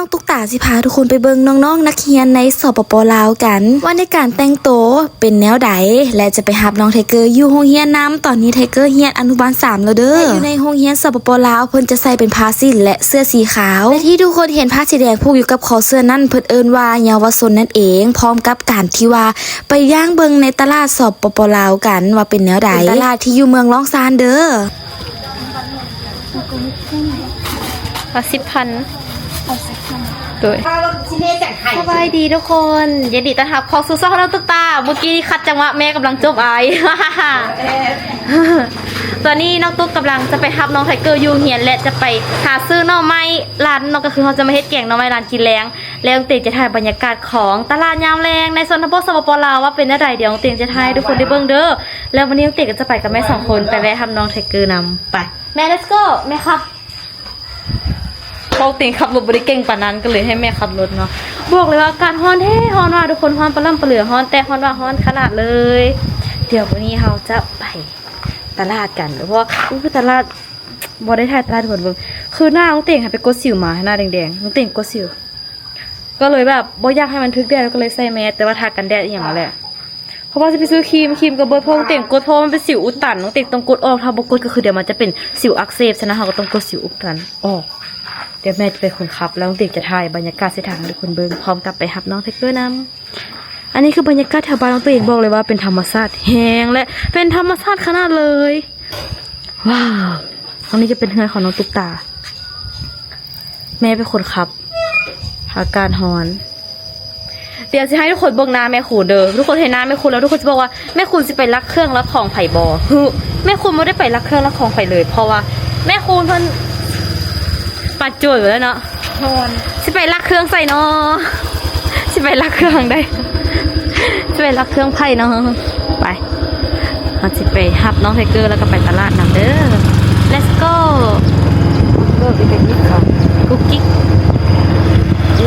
ນ້ອງຕຸກຕາຊິພາທຸກຄົນໄປເບິ່ງນ້ອງໆນັກຮຽນໃນ ສປປ ລາວ ກັນ ວ່າໃນການແຕ່ງໂຕເປັນແນວໃດ ແລະ ຈະໄປຮັບນ້ອງໄທເກີຢູ່ໂຮງຮຽນນຳ. ຕອນນີ້ໄທເກີຮຽນອະນຸບານສາມແລ້ວເດີ້ ແລະ ຢູ່ໃນໂຮງຮຽນ ສປປ ລາວ ເພິ່ນຈະໃສ່ເປັນຜ້າສິ້ນ ແລະ ເສື້ອສີຂາວ ແລະ ທີ່ທຸກຄົນເຫັນຜ້າສີແດງຜູກຢູ່ກັບຄໍເສື້ອນັ້ນ ເພິ່ນເອີ້ນວ່າເຍົາວະຊົນນັ້ນເອງ. ພ້ອມກັບການທີ່ວ່າໄປຍ່າງເບິ່ງໃນຕະຫຼາດ ສປປ ລາວ ກັນວ່າເປັນແນວໃດ ເປັນຕະຫຼາດທີ່ຢູ່ເມືອງລ້ອງຊານເດີ້. ເອົາສິບພັນ. ໂດຍ ສະບາຍດີທຸກຄົນ ຍິນດີຕ້ອນຮັບເຂົ້າສູ່ຊ່ອງນ້ອງຕຸກຕາ. ເມື່ອກີ້ນີ້ຂັດຈັງຫວະ ແມ່ກຳລັງຈົບອາຍ. ຕອນນີ້ນ້ອງຕຸກກຳລັງຈະໄປຮັບນ້ອງໄທເກີຢູ່ໂຮງຮຽນ ແລະ ຈະໄປຫາຊື້ໜໍ່ໄມ້. ຮ້ານນ້ອງ ກໍຄືເຮົາຈະມາເຮັດແກງໜໍ່ໄມ່ ຮ້ານກິນແລງ ແລ້ວເຕັງຈະຖ່າຍບັນຍາກາດຂອງຕະຫຼາດຍາມແລງໃນຊົນນະບົດ ສປປ ລາວ ວ່າເປັນແນວໃດ. ດຽວເຕັງຈະຖ່າຍໃຫ້ທຸກຄົນໄດ້ເບິ່ງເດີ້. ແລ້ວວັນນີ້ເຕັງກໍຈະໄປກັບແມ່ສອງຄົນ ໄປແວະຮັບນ້ອງໄທເກີນຳ. ໄປ ແມ່ let's go ແມ່ຂັບ. ເພາະເຕັງຂັບລົດບໍ່ໄດ້ເກັ່ງປານນັ້ນ ກໍເລີຍໃຫ້ແມ່ຂັບລົດເນາະ. ບອກເລີຍວ່າອາກາດຮ້ອນແທ້ ຮ້ອນວ່າທຸກຄົນ ຮ້ອນປະລ່ຳປະເຫຼືອ ຮ້ອນແຕ່ ຮ້ອນວ່າຮ້ອນຂະໜາດເລີຍ. ດຽວວັນນີ້ເຮົາຈະໄປຕະຫຼາດກັນ ເພາະວ່າ ອຸ້ຍ ຕະຫຼາດ ບໍ່ໄດ້ຖ່າຍຕະຫຼາດໃຫ້ທຸກຄົນເບິ່ງ. ຄືໜ້ານ້ອງເຕັງຫັ້ນໄປກົດສິວມາ ໜ້າແດງໆ ນ້ອງເຕັງກົດສິວ ກໍເລີຍແບບບໍ່ຢາກໃຫ້ມັນຖືກແດດ ກໍເລີຍໃສ່ແມສ ແຕ່ວ່າທາກັນແດດອີ່ຫຍັງນັ້ນແຫຼະ. ເພາະວ່າຊິໄປຊື້ຄຣີມ ຄຣີມກໍເບິດ ເພາະນ້ອງເຕັງກົດ ເພາະວ່າມັນເປັນສິວອຸດຕັນ ນ້ອງເຕັງຕ້ອງກົດອອກ. ຖ້າບໍ່ກົດກໍຄືດຽວມັນຈະເປັນສິວອັກເສບ ສະນັ້ນເຮົາກໍຕ້ອງກົດສິວອຸດຕັນອອກ. ດຽວແມ່ຈະເປັນຄົນຂັບ ແລ້ວນ້ອງເຕັງຈະຖ່າຍບັນຍາກາດເສັ້ນທາງໃຫ້ທຸກຄົນເບິ່ງ ພ້ອມກັບໄປຮັບນ້ອງໄທເກີນຳ. ອັນນີ້ຄືບັນຍາກາດແຖວບ້ານນ້ອງເຕັງ ບອກເລີຍວ່າເປັນທຳມະຊາດແຮງ ແລະ ເປັນທຳມະຊາດຂະໜາດເລີຍ. ວ້າວ ອັນນີ້ຈະເປັນເຮືອນຂອງນ້ອງຕຸກຕາ ແມ່ເປັນຄົນຂັບ ອາກາດຮ້ອນ. ດຽວຊິໃຫ້ທຸກຄົນເບິ່ງໜ້າແມ່ຄູນເດີ້. ທຸກຄົນເຫັນໜ້າແມ່ຄູນແລ້ວ ທຸກຄົນຊິບອກວ່າ ແມ່ຄູນຊິໄປລັກເຄື່ອງລັກຂອງໃຜບໍ່? ຫຶ ແມ່ຄູນບໍ່ໄດ້ໄປລັກເຄື່ອງລັກຂອງໃຜເລີຍ ເພາະວ່າແມ່ຄູນເພິ່ນປັດໂຈນໄປແລ້ວເນາະ. ຮ້ອນ ຊິໄປລັກເຄື່ອງໃສນໍ? ຊິໄປລັກເຄື່ອງໃດ? ຊິໄປລັກເຄື່ອງໃຜນໍ? ໄປ ເຮົາຊິໄປຮັບນ້ອງໄທເກີ ແລ້ວກໍໄປຕະຫຼາດນຳເດີ້. Let's go ເກີບອີກກະຍິກເຂົາ ກຸກກິກ.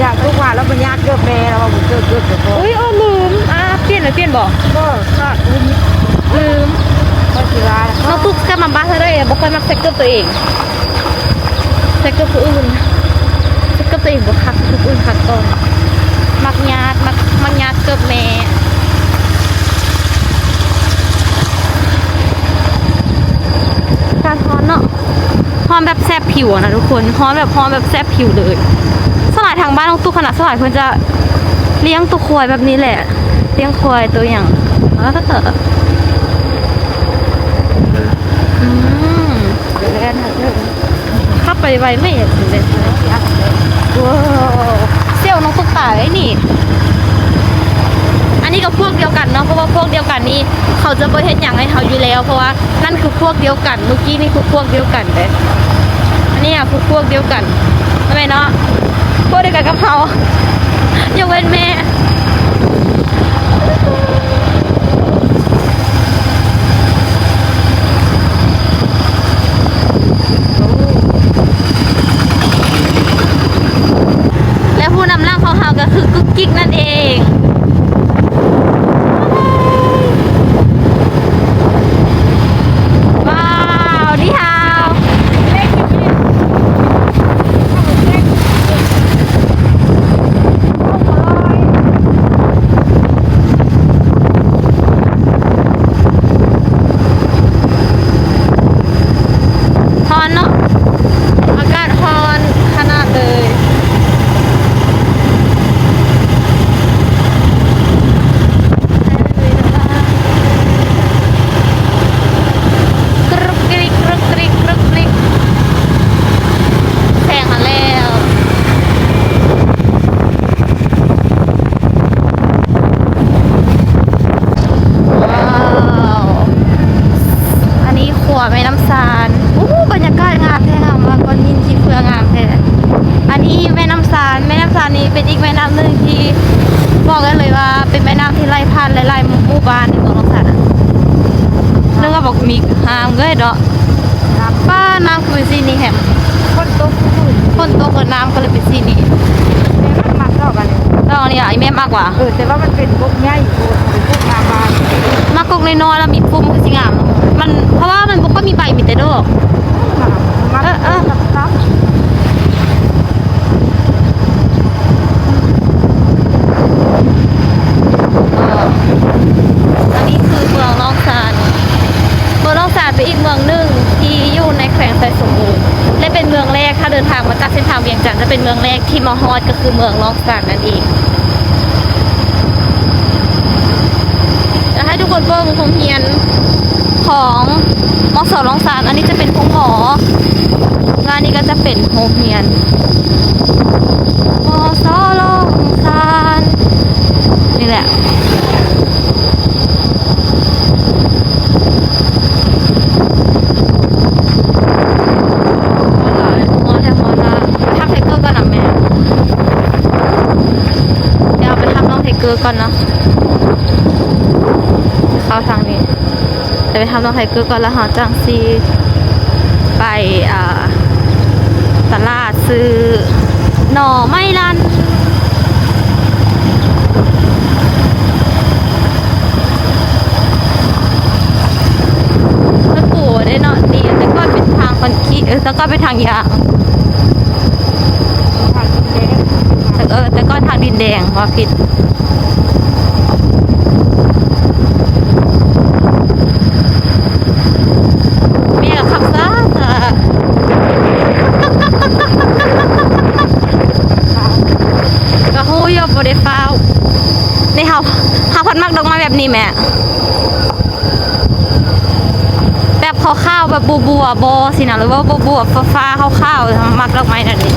ຢາກລູກວ່າລາວບໍ່ຍາກເກີບແມ່ ລາວວ່າບໍ່ເກີບ ເກີບແຕ່ພໍ່. ອຸ້ຍ ເອີ ລືມ ອ່າ ປ່ຽນແລ້ວ ປ່ຽນບໍ່? ກໍຂາດ ລືມ ຂ້ອຍຊິວ່າ ນ້ອງຕຸກກັບມາບ້ານເທື່ອໃດ ບໍ່ຄ່ອຍມັກໃສ່ເກີບຕົວເອງ. ໃສ່ເກີບຜູ້ອື່ນ ໃສ່ເກີບຕົວເອງບໍ່ຄັກ ໃສ່ເກີບຜູ້ອື່ນຄັກກ່ອນ. ມັກຍາດ ມັກ ມັກຍາດເກີບແມ່. ອາກາດຮ້ອນເນາະ ຮ້ອນແບບແສບຜິວນະທຸກຄົນ ຮ້ອນແບບ ຮ້ອນແບບແສບຜິວເລີຍ. ສ່ວນຫຼາຍທາງບ້ານນ້ອງຕຸກຫັ້ນນະ ສ່ວນຫຼາຍເພິ່ນຈະລ້ຽງຕົວຄວາຍແບບນີ້ແຫຼະ. ລ້ຽງຄວາຍຕົວຫຍັງ? ເອີ ອືມ ຂັບໄປໄວແມ່ ວ້າວ ສ່ຽວນ້ອງຕຸກຕາເດ້ນີ້. ອັນນີ້ກໍພວກດຽວກັນເນາະ ເພາະວ່າພວກດຽວກັນນີ້ ເຂົາຈະບໍ່ເຮັດຫຍັງໃຫ້ເຮົາຢູ່ແລ້ວ ເພາະວ່ານັ້ນຄືພວກດຽວກັນ ມື້ກີ້ນີ້ຄືພວກດຽວກັນເດ້. ອັນນີ້ອະຄືພວກດຽວກັນ ແມ່ນເນາະ ພວກດຽວກັນກັບເຮົາ ຍົກເວັ້ນແມ່. ແລະ ຜູ້ນຳຫຼັງຂອງເຮົາກໍຄືກຸກກິກນັ້ນເອງ. ວ້າວ ນີ້ຮາວ ຮ້ອນເນາະ ອາກາດຮ້ອນຂະໜາດເລີຍ. ກຣຸກກຣິກ ກຣຸກກຣິກ ກຣຸກກຣິກ ແຊງມາແລ້ວ. ວ້າວ ອັນນີ້ຂົວແມ່ນ້ຳຊານ. ໂອ້ ບັນຍາກາດງາມແທ້ ງາມວ່າກ້ອນຫີນຂີ້ເຟືອງາມແທ້. ອັນນີ້ແມ່ນ້ຳຊານ ແມ່ນ້ຳຊານນີ້ເປັນອີກແມ່ນ້ຳໜຶ່ງທີ່ບອກໄດ້ເລີຍວ່າເປັນແມ່ນ້ຳທີ່ໄຫຼຜ່ານຫຼາຍໆໝູ່ບ້ານໃນເມືອງລ້ອງຊານ. ເລື່ອງວ່າບໍ່ມີ ງາມເລີຍເນາະ. ປ້າ ນ້ຳຄືເປັນສີນີ້ແຮມ. ຝົນຕົກ ຝົນຕົກແລ້ວນ້ຳກໍເລີຍເປັນສີນີ້. ແມ່ມັກດອກອັນນີ້ ດອກນີ້ອະ ອີ່ແມ່ມັກຫວາ? ເອີ ແຕ່ວ່າມັນເປັນກົກໃຫຍ່ໂພດ ເປັນກົກງາມບານ. ມັກກົກນ້ອຍໆ ແລ້ວມີປຸ່ມຄືຊິງາມ. ມັນ ເພາະວ່າມັນບໍ່ຄ່ອຍມີໃບ ມີແຕ່ດອກ. ງາມ ມັກ ເອີ ເອີ ງາມ. ງາມ. ແລກທີ່ມາຮອດກໍຄືເມືອງລ້ອງຊານນັ້ນເອງ. ຈະໃຫ້ທຸກຄົນເບິ່ງໂຮງຮຽນຂອງ ມສ ລ້ອງຊານ. ອັນນີ້ຈະເປັນໂຮງໝໍ ແລະ ອັນນີ້ກໍຈະເປັນໂຮງຮຽນ ມສ ລ້ອງຊານ ນີ້ແຫຼະ. ຮອດແລ້ວ ຮອດແລ້ວ ໄປຮັບໄທເກີກ່ອນນະແມ່. ດຽວໄປຮັບນ້ອງໄທເກີກ່ອນເນາະ ເຂົ້າທາງນີ້. ໄປຮັບນ້ອງໄທເກີກ່ອນ ແລ້ວເຮົາຈັ່ງຊິໄປ ອ່າ ຕະຫຼາດຊື້ໜໍ່ໄມ້ລັນ. ຕະໂກເດ້ເນາະ ນີ້ ແຕ່ກ່ອນເປັນທາງຄອນກຣີດ ເອີ ແຕ່ກ່ອນເປັນທາງຢາງ ເອີ ແຕ່ກ່ອນທາງດິນແດງ ເວົ້າຜິດ. ແມ່ກໍຂັບຊ້າໆ ກໍຮູ້ຢູ່ບໍ່ໄດ້ຟ້າວ. ນີ້ເຮົາ ເຮົາພັດມັກດອກໄມ້ແບບນີ້ແມ່ ແບບຂາວໆ ແບບບົວໆ ບໍ່ຊີ້ນະ ຫຼືວ່າບົວໆ ຟ້າໆ ຂາວໆ ມັກດອກໄມ້ແບບນີ້.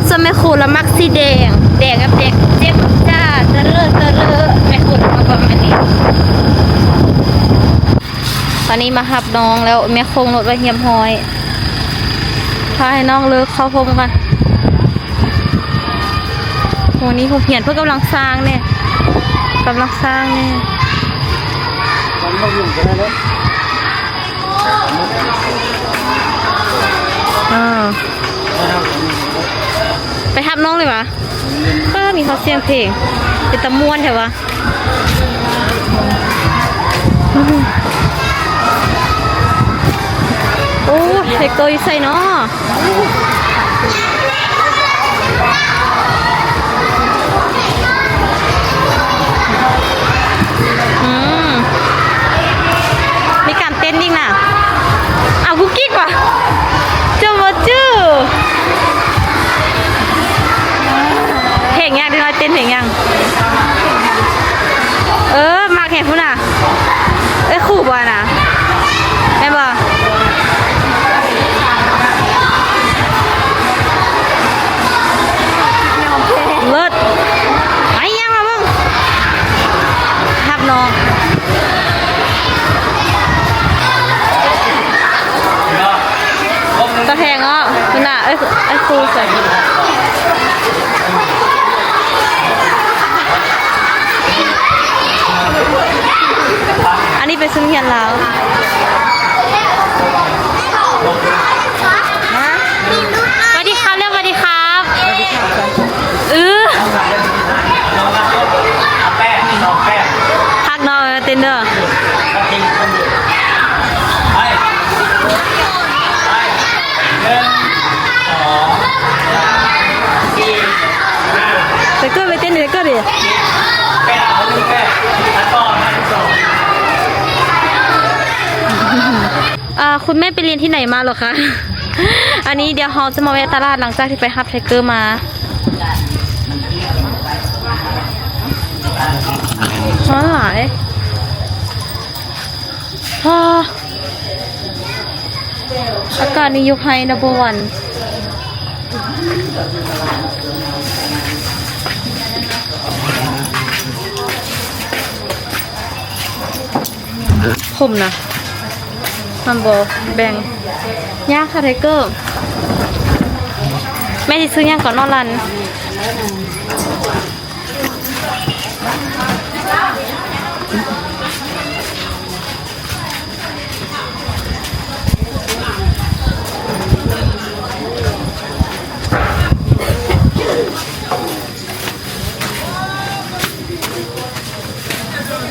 ສ່ວນແມ່ຄູລະມັກສີແດງ ແດງແບບແດງເຈັບຈ້າ ຕະເລີຕະເລີ ແມ່ຄູລະມັກປະມານນີ້. ຕອນນີ້ມາຮັບນ້ອງແລ້ວ ແມ່ຄົງລົດໄວ້ຮຽບຮ້ອຍ ພາໃຫ້ນ້ອງເລີກເຂົ້າໂຮມກັນ. ໂຫ ນີ້ໂຮງຮຽນເພິ່ນກຳລັງສ້າງແນ່ ກຳລັງສ້າງແນ່. ເອີ ໄປຮັບນ້ອງເລີຍຫວາ? ປ້າ ມີຮອດສຽງເພງ ເປັນຕາມ່ວນແທ້ຫວາ? ໂອ້ ເຮັກເກີຢູ່ໃສເນາະ? ອືມ ມີການເຕັ້ນອີກນະ. ເອົາ ກຸກກິກຫວາ? ຈຳບໍ່ຈື່. ເພງຫຍັງ? ເດັກນ້ອຍເຕັ້ນເພງຫຍັງ? ເອີ ມັກແຮງພຸ້ນນະ. ເອີ ຄູບໍ່ນະ ແມ່ນບໍ່? ເລີດ. ໄປ ຍ່າງມາເບິ່ງ ຮັບນ້ອງ. ຕາແພງເນາະ ພຸ້ນນະ ເອີ ເອີ ຄູໃສ່. ອັນນີ້ເປັນຊຸດຮຽນລາວ. ສະຫວັດດີຄັບ ເຣີຍກ ສະຫວັດດີຄັບ. ອື້ ພັກເນາະ ເອີ ເຕັ້ນເດີ. ໄທເກີ ໄປເຕັ້ນ ໄທເກີ ເດ. ອ່າ ຄຸນແມ່ໄປລຽນທີ່ໃນມາເຫຼືອຄະ? ອັນນີ້ດຽວເຮົາຈະມາແວະຕະຫຼາດ ຫຼັງຈາກທີ່ໄປຮັບໄທເກີມາ. ມາຫຼາຍ ອາ ອາກາດນີ້ຍົກໃຫ້ number one. ຂົມນະ ມັນບໍ່ແບ່ງ. ຍາກຄ່ະໄທເກີ ແມ່ຊິຊື້ຫຍັງກ່ອນເນາະຫຼັນ?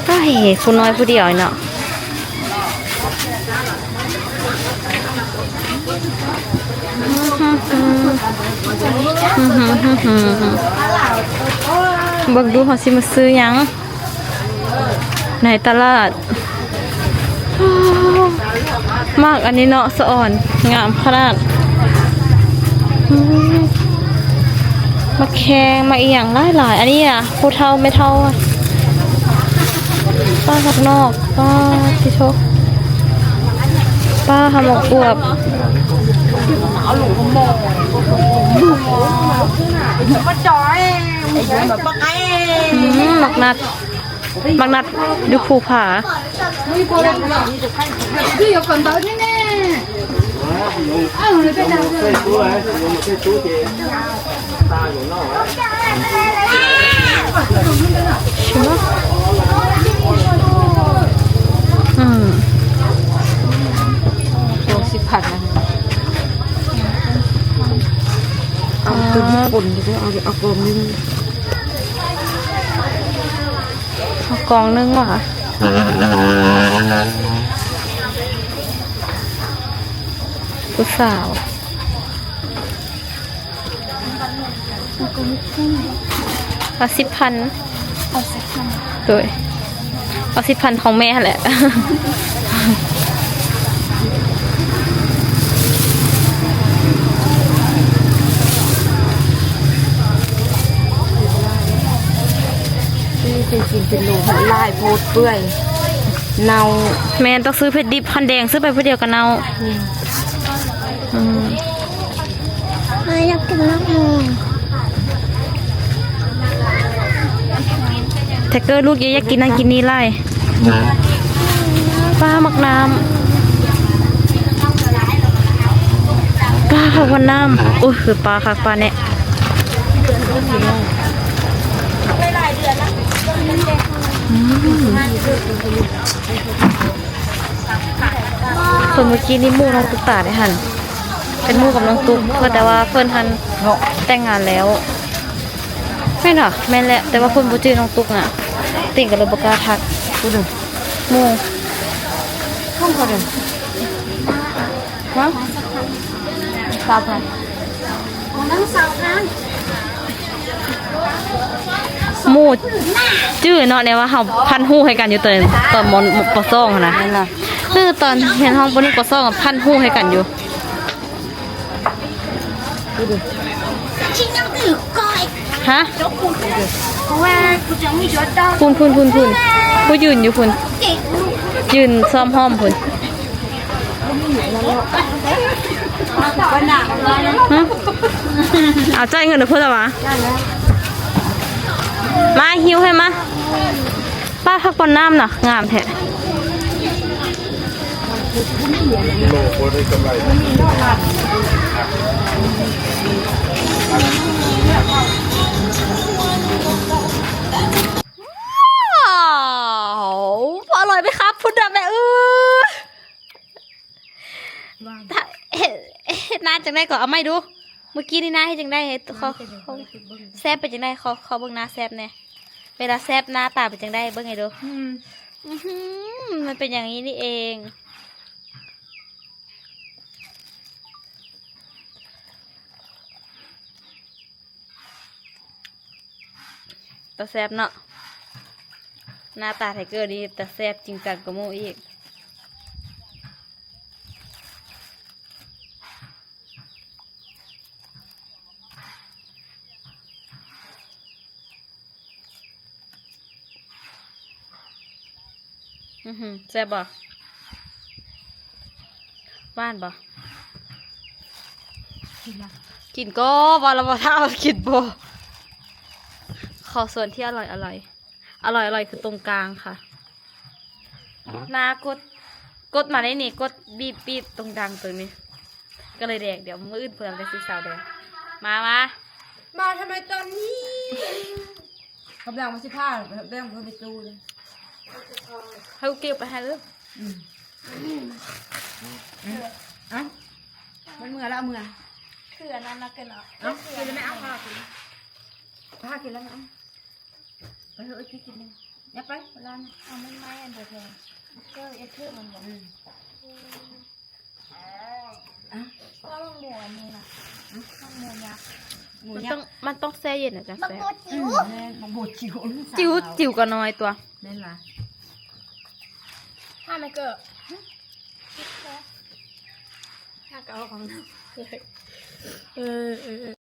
ໂອ້ຍ ຜູ້ນ້ອຍຜູ້ດຽວເນາະ. ເບິ່ງດູ ເຮົາຊິມາຊື້ຫຍັງໃນຕະຫຼາດ. ໝາກອັນນີ້ເນາະ ສະອອນ ງາມຂະໜາດ. ອືມ ໝາກແຄງ ໝາກອີ່ຫຍັງຫຼາຍໆ ອັນນີ້ນະ ຜູ້ເຖົ້າແມ່ເຖົ້າ ປ້າຜັກນອກ ປ້າ ຕິໂທ ປ້າ ຫາໝາກບວບ ໝາກນາດ ໝາກນາດຢູ່ພູຜາ. ອືມ ສອງສິບພັນນະ ເອົາຕົວນີ້ຄົນເດີ ເອົາ ເອົາກອງໜຶ່ງ ເອົາກອງໜຶ່ງຫວາ ຜູ້ສາວ ເອົາສິບພັນ ເອົາສິບພັນ ໂດຍ ເອົາສິບພັນຂອງແມ່ຫັ້ນແຫຼະ. ຊື້ເປັນຊິ້ນເປັນໂລ ມັນຫຼາຍໂພດ ເປື່ອຍ ເນົ່າ. ແມ່ນ ຕ້ອງຊື້ເຜັດດິບ ຄັນແດງຊື້ໄປຜູ້ດຽວກໍເນົ່າ. ອືມ ອືມ ເອີ ຢາກກິນໝາກຫຸ່ງ. ແທັກເກີ ລູກຢາກກິນນັ້ນກິນນີ້ຫຼາຍ. ປ້າ ໝາກນ້ຳ ປ້າ ຜັກຫວານນ້ຳ ໂອ້ຍ ຄືປ້າຄັກປ້າແນ່. ອືມ ຄົນມື້ກີ້ນີ້ໝູ່ນ້ອງຕຸກຕາເດ້ຫັ້ນ ເປັນໝູ່ກັບນ້ອງຕຸກ ເພາະແຕ່ວ່າເພິ່ນຫັ້ນ ເນາະ ແຕ່ງງານແລ້ວ. ແມ່ນຫວາ? ແມ່ນແຫຼະ ແຕ່ວ່າເພິ່ນບໍ່ຈື່ນ້ອງຕຸກນະ ຕິ່ງກໍເລີຍບໍ່ກ້າທັກ. ຜູ້ໃດ? ໝູ່ ຫ້ອງເຂົາເດ້ ຮະ? ຊາວພັນ ໝູ່ຈື່ເນາະ ແນວວ່າເຮົາພັນຮູ້ໃຫ້ກັນຢູ່ຕອນ ຕອນ ມ. ປ.ສອງ ຫັ້ນນະ. ແມ່ນລະ ຄືຕອນຮຽນຫ້ອງ ປ.ໜຶ່ງ ປ.ສອງ ພັນຮູ້ໃຫ້ກັນຢູ່. ຮະ? ພຸ້ນໆໆໆ ຜູ້ຢືນຢູ່ພຸ້ນ ຢືນຊ້ອມຫ້ອມພຸ້ນ. ຮະ? ເອົາ ຈ່າຍເງິນໃຫ້ເພິ່ນລະຫວາ? ມາ ຫິ້ວໃຫ້ມາ. ປ້າ ຜັກບ່ອນນ້ຳນະ ງາມແທ້. ວ້າວ ອະລ່ອຍໄໝຄັບ? ພຸ້ນນະແມ່ເອີຍ. ເຮັດ ເຮັດໜ້າຈັ່ງໃດກໍ ເອົາໃໝ່ດູ. ມື້ກີ້ນີ້ໜ້າເຮັດຈັ່ງໃດ? ເຮັດ ຂໍ ແຊບເປັນຈັ່ງໃດ? ຂໍ ຂໍເບິ່ງໜ້າແຊບແດ່. ເວລາແຊບໜ້າຕາເປັນຈັ່ງໃດ? ເບິ່ງໃຫ້ດູ. ອືມ ອືຫື ມັນເປັນຢ່າງນີ້ນີ້ເອງ. ຕາແຊບເນາະ ໜ້າຕາໄທເກີນີ້ຕາແຊບຈິງຈັງກວ່າໝູ່ອີກ. ອືຫື ແຊບບໍ່? ຫວານບໍ່? ກິນລະ ກິນກໍວ່າລະບໍ່ ຖ້າວ່າກິນບໍ່. ຂໍສ່ວນທີ່ອະລ່ອຍ ອະລ່ອຍ ອະລ່ອຍ ອະລ່ອຍຄືຕົງກາງຄ່ະ. ນາກົດ ກົດມາໄດ້ນີ້ ກົດບີບໆ ຕົງກາງຕົງນີ້ ກໍເລີຍແດກ. ດຽວມື້ອື່ນເພິ່ນເອົາໄປຊິສາວແດງ. ມາ ມາ ມາທຳໄມຕອນນີ້? ກຳລັງມາຊິພາ ແບ່ງເພິ່ນໄປຕູ້ເລີຍ ໃຫ້ກູເກັບໄປໃຫ້ເລີຍ. ອືມ ອືມ ເອົາ ມັນເມື່ອລະ ເອົາເມື່ອ ຄືອັນນັ້ນລະກັນເນາະ. ເອົາ ກິນແລ້ວແມ່ ເອົາພາກິນ ພາກິນແລ້ວແມ່ ເອົາ ໄປເຮີ້ຍ ກິນໜຶ່ງ ຍັບໄປ ເວລານະ ເອົາໄມ້ໆ ອັນເດີແພງ ເກີເອັດເທີມັນບໍ່? ອືມ ອະ ວ່າມັນໝູອັນນີ້ນະ ອະ ມັນໝູຍັກ ໝູຍັກ ມັນຕ້ອງ ມັນຕ້ອງແຊ່ເຢັນນະ ຈັ່ງແຊບ. ບັກໂບຈິ້ວ ອືມ ແມ່ນ ບັກໂບຈິ້ວ ຈິ້ວ ຈິ້ວກໍນ້ອຍຕົວະ. ແມ່ນລະ ຖ້າແມ່ເກີ ຖ້າກໍເອົາຂອງ ເອີ ເອີ.